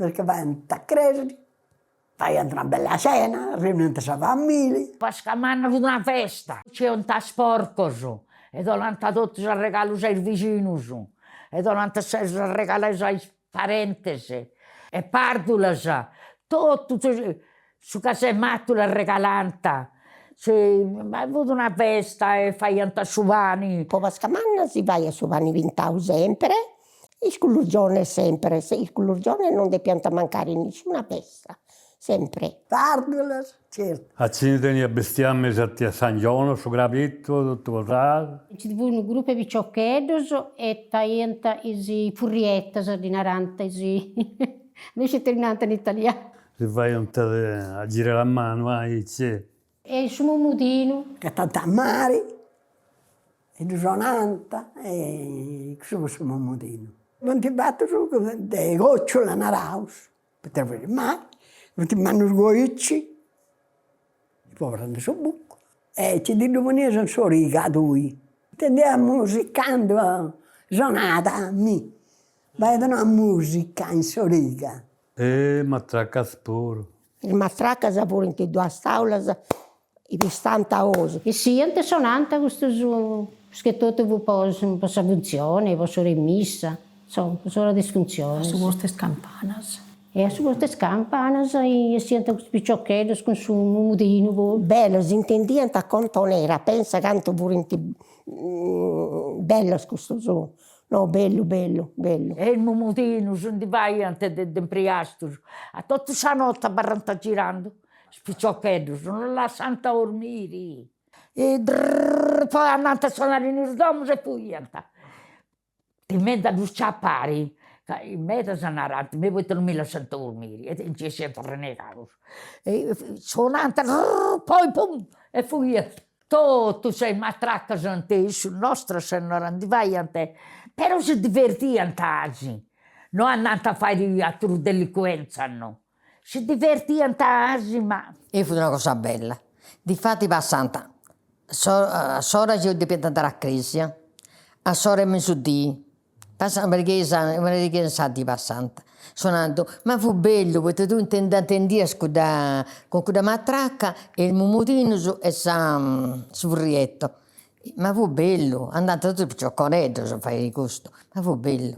Perché faiant a cresia, faiant una bella cena, reuniant sa familia. Pasca Manna fut una festa, nci 'iant is porcos e donant totus is arregalus a is bixinus e donant is arregalus a is parentes e pardulas, totu su cas'e matula arregalant, ma fut una festa e faiant su pani. Po Pasca Manna si faiat su pani pintau sempre, is culurgiones sempre, is culurgiones non depiant mancare in nisciuna festa, sempre. Pardulas, certu. A chini teniat bestiamini 'atiat s'angioni, su crabitu, totu cosas. Nci fut unu grupu 'e piciocheddos e faiant is furrietas, ddi narant is, no sciu ita ddi narant in italianu. Si faiant a girare a manu aici. E su mumudinu. Ghetant a mari e ddu sonant e cussu fut su mumudinu. Funt fatus de cocciula naraus, poita fuit mari, funt mannus goici, po prandi su bucu, e ci ti ddu ponias in s'origa tui. Intendiat musica candu sonat, mi, faiat una musica in s'origa. E matracas puru. Is matracas furint duas taulas chi pistant a osu. Essiant e sonant custus, pruschetotu fut po po sa funtzioni, po s'ora 'e missa, insoma, po s'ora de is funtzionis. A su postu 'e is campanas. E a su postu 'e is campanas essiant custus piciocheddos cun su mumudinu puru. Bellos, s'intendiant a contonera, pensa cantu furint bellos custus No, bellu, bellu, bellu. E is mumudinus ndi faiant de de impriastus, a totu sa notti abarrant girandu, is piciocheddus, non lassant dormiri. E drrrr poi andant a sonai in is domus e fuiant. Timendi a ddus ciapari, ca in medas narant, mi poita non mi lassant dormiri, e nci 'essiant arrennegaus. E sonant drrrr poi pum e fuiant. Totus is matracas ant issus Nostra Sennora ndi faiant, però si divertiant asi, no andant a fai aterus delincuenza no, si divertiant asi ma. E fut una cosa bella, difati passant a s'ora chi depiant andai a cresia, a s'ora 'e mesudì, Passant una pariga una pariga 'e sa dì passant sonandu, ma fut bellu poita tui intendias cudda cun cudda matracca e is mumudinus e sa su furriettu, ma fut bellu, andant totus is picioconeddos a fai custu, ma fut bellu.